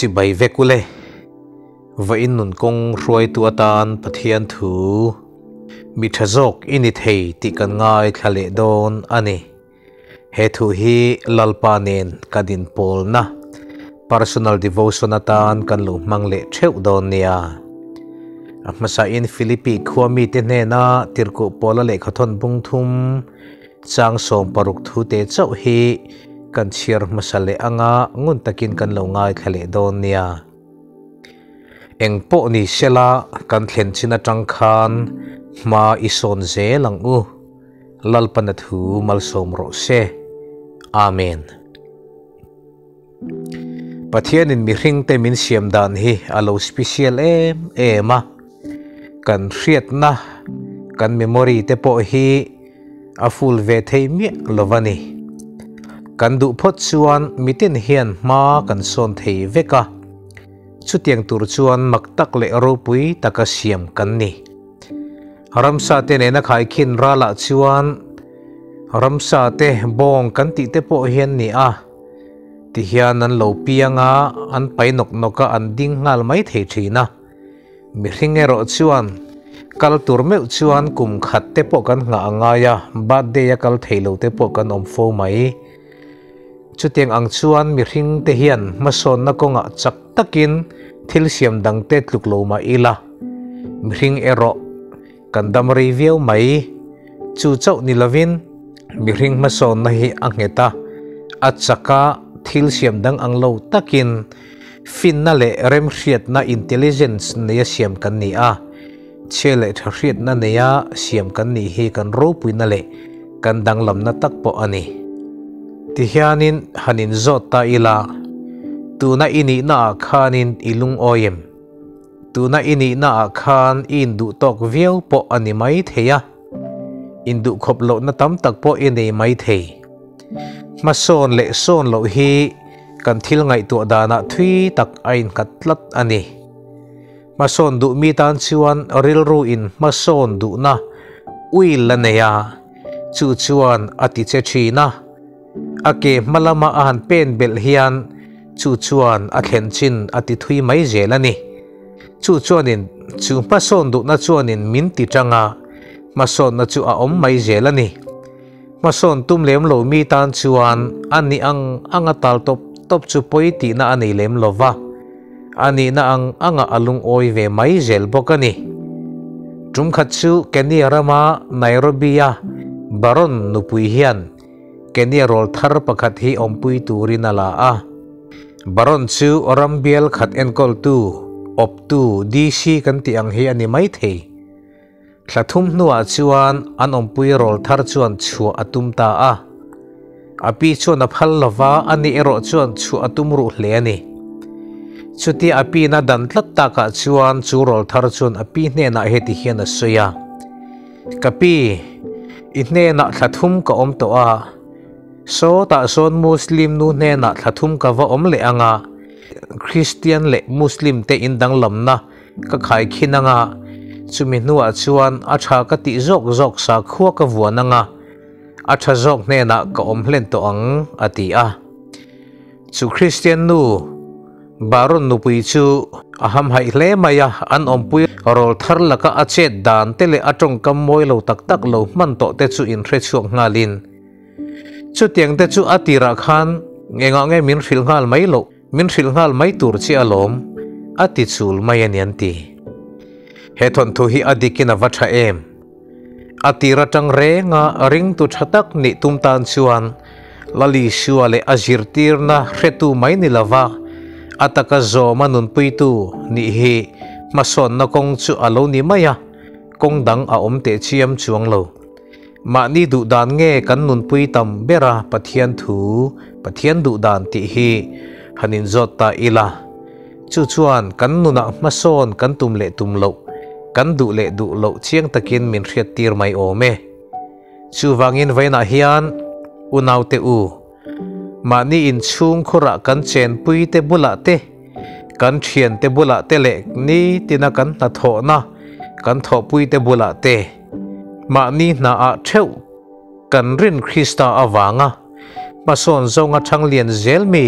Chibai vek ule. Vawiin nun kawng hruaitu atan Pathian thu mi tha zawk i ni thei tih kan ngaithla leh dawn a ni. He thu hi Lalpa nen kan inpawlna, personal devotion atan kan lo hmang leh theuh dawn nia. A hmasain Philippi khua mite hnena tirhkoh pawla lehkhathawn bung thum chang 60 thu te chauh hi kan chhiar hmasa leh anga ngun takin kan lo ngaithla leh dawn nia. Eng pawh ni sela kan thlen chin atang khan hma i sawn zel ang u. Lalpana thu malsawm rawh se. Amen. Pathianin mihringte min siam dan hi a lo special em em a. Kan hriatna, kan memory te pawh hi a full ve thei miah lo a ni. Kan duh phawt chuan mitin hian hma kan sawn thei vek a. Chutiang tur chuan mak tak leh ropui taka siam kan ni. Ramsa te nena khaikhin ralah chuan ramsa te bawng kan tih te pawh hian ni a. Tihian an lo piang a, an pai nawk nawk a, an ding nghal mai thei thin a. Mihring erawh chuan kal tur meuh chuan kum khat te pawh kan nghah a ngai a, birthday a kal thei lo te pawh kan awm fo mai. Chutiang ang chuan mihring te hian hmasawnna kawngah chak takin thil siam dang te tluk lo mah ila, mihring erawh kan dam rei viau mai. Chu chauh ni lovin mihring hmasawnna hi a nghet a, a chak a, thil siam dang ang lo takin finna leh remhriatna intelligence neia siam kan ni a, chhia leh tha hriatna neia siam kan nih hi kan ropuina leh kan danglamna tak pawh a ni. Tihianin han inzawt ta ila, tuna i nihnaah khanin i lungawi em? Tuna i nihnaah khan i induh tawk viau pawh a ni mai thei a, induh khawp lohna tam tak pawh i nei mai thei. Hmasawn leh sawn loh hi kan thil ngaihtuah danah thui tak a innghat tlat a ni. Hmasawn duh mi tan chuan rilru in hmasawn duhna will a nei a, chu chuan a ti che thin a. A ke hma lama a han pen belh hian chu chuan a thlen chin a ti thui mai zel a ni. Chu chuanin chu hmasawn duhna chuanin min ti tang a, hmasawnna chu a awm mai zel a ni. Hmasawn tum lem lo mi tan chuan a nih ang anga tal tawp tawp chu pawi tihna a nei lem lo va, a nihna ang anga a lungawi ve mai zel bawk a ni. Tum khat chu Kenya rama Nairobi-a Baron nupui hian Kenya rawl thar pakhat hi awmpui turin a la a. Baron chu ram bial khat enkawltu, awptu, DC kan tih ang hi a ni mai thei. Thla thum hnuah chuan an awmpui rawl thar chuan chhuah a tum ta a. A pi chuan a phal lo va, ani erawh chuan chhuah a tum ruh hle a ni. Chutia a piin a dan tlat takah chuan chu rawl thar chuan a pi hnenah heti hian a sawi a, Ka pi, i hnenah thla thum ka awm tawh a, sawtah sawn Muslim nu hnenah thla thum ka va awm leh ang a, Kristian leh Muslim te indanglamna ka khaikhin ang a, chumi hnuah chuan a tha ka tih zawk zawk sakhua ka vuan ang a, a tha zawk hnenah ka awm hlen tawh ang, a ti a. Chu Kristian nu Baron nupui chu a hamhaih hle mai a, an awmpui rawl thar laka a chet dan te leh a tawngkam mawi lo tak tak lo hman tawh te chu inhre chhuak nghalin chutiang te chu a tirah khan engah nge min hrilh nghal mai loh, min hrilh nghal mai tur che alawm, a ti chul mai a ni an ti. He thawnthu hi a dikin a va tha em? A tir atang renga ringtu tha tak nih tum tan chuan Lali Sua leh a zirtirna hretu mai ni lova a taka zawma nunpuitu nih hi hmasawnna kawng chu a lo ni mai a, kawng dang a awm teh chiam chuang lo. Mahni duh dan nge kan nunpui tam bera Pathian thu, Pathian duh dan tih hi han inzawt ta ila. Chu chuan kan nunah hmasawn kan tum leh tum loh, kan duh leh duh loh chiang takin min hriattir mai awm e. Chuvangin vawiinah hian unaute u, mahni inchhung khurah kan chenpui te bulah te, kan thiante bulah te leh nitina kan hnathawhna kan thawhpui te bulah te, mahni hnaah theuh kan rin Krista avanga hmasawn zawnga thanglian zel mi.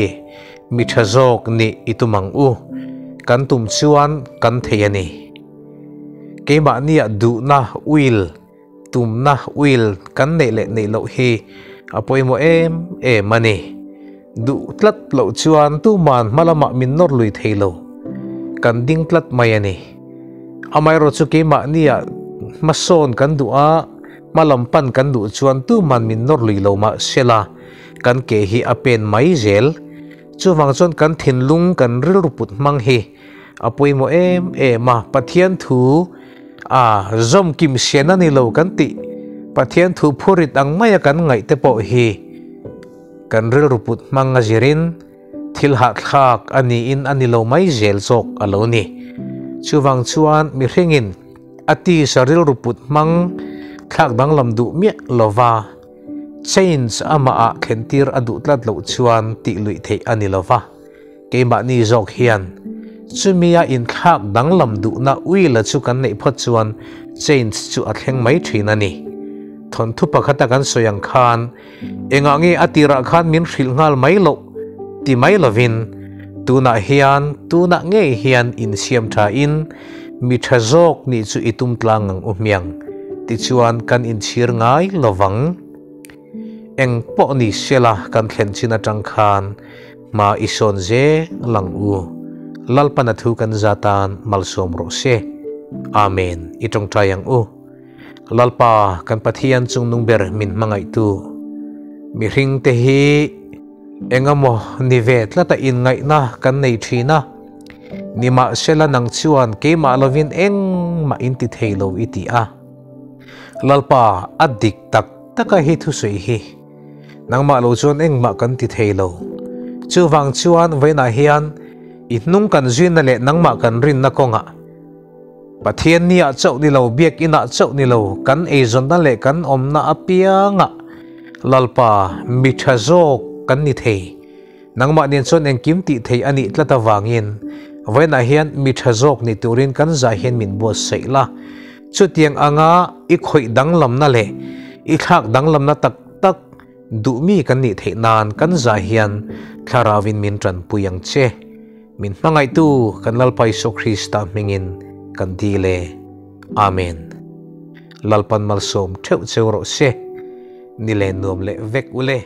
Mi tha zawk nih i tum ang u. Kan tum chuan kan thei a ni. Keimahnia duhna, will, tumna, will, kan neih leh neih loh hi a pawimawh em em a ni. Duh tlat loh chuan tuman hma lamah min nawr lui thei lo. Kan ding tlat mai a ni. Amaherawh chu keimahnia hmasawn kan duh a, hma lam pan kan duh chuan tuman min nawr lui lo mah sela, kan ke hi a pen mai zel. Chuvang chuan kan thinlung kan rilru put hmang hi a pawimawh em em a, Pathian thu a zawm kim sian a ni lo kan tih, Pathian thu phurit ang maia kan ngaih te pawh hi kan rilru put hmang a zirin thil hahthlak a niin a ni lo mai zel zawk a lo ni. Chuvang chuan mihringin a tisa rilru put hmang thlak danglam duh miah lova, Change amah ah thlentir a duh tlat loh chuan tih luih theih a ni lova, keimahni zawk hian chumia inthlak danglam duhna uila chu kan neih phawt chuan change chu a thleng mai thin a ni. Thawnthu pakhata kan sawi ang khan engah nge a tirah khan min hrilh nghal mai loh ti mai lovin tunah hian tunah ngei hian insiam tha in Mi tha zawk nih chu i tum tlang ang u hmiang, tichuan kan inchhir ngai lo vang. Eng pawh ni sela kan thlen chin atang khan hma i sawn zel ang u. Lalpana thu kan za tan malsawm rawh se. Amen. I tawngtai ang u. Lalpa kan Pathian chungnung ber min hmangaihtu. Mihring te hi engemaw ni ve tlata inngaihna kan nei thin a. Nimahsela nang chuan keimah lovin engmah in ti thei lo i ti a. Lalpa, a dik tak taka hi thusawi hi. Nangmah lo chuan engmah kan ti thei lo. Chuvang chuan vawiinah hian i hnung kan zuina leh nangmah kan rinna kawngah Pathian niah chauh ni lo, biakinah chauh ni lo, kan eizawnna leh kan awmna apiangah Lalpa mi tha zawk kan ni thei. Nangmah nen chuan engkim tih theih a nih tlat avangin vawiinah hian mi tha zawk ni turin kan zah hian min buatsaih la. Chutiang anga i khawih danglamna leh i thlak danglamna tak tak duhmi kan nih theih nan kan zah hian Thlarauin min tanpui ang che. Min hmangaihtu kan Lalpa Isua Krista hmingin kan dil e. Amen. Lalpan malsawm theuh cheu rawh se. Ni len nuam leh vek ule.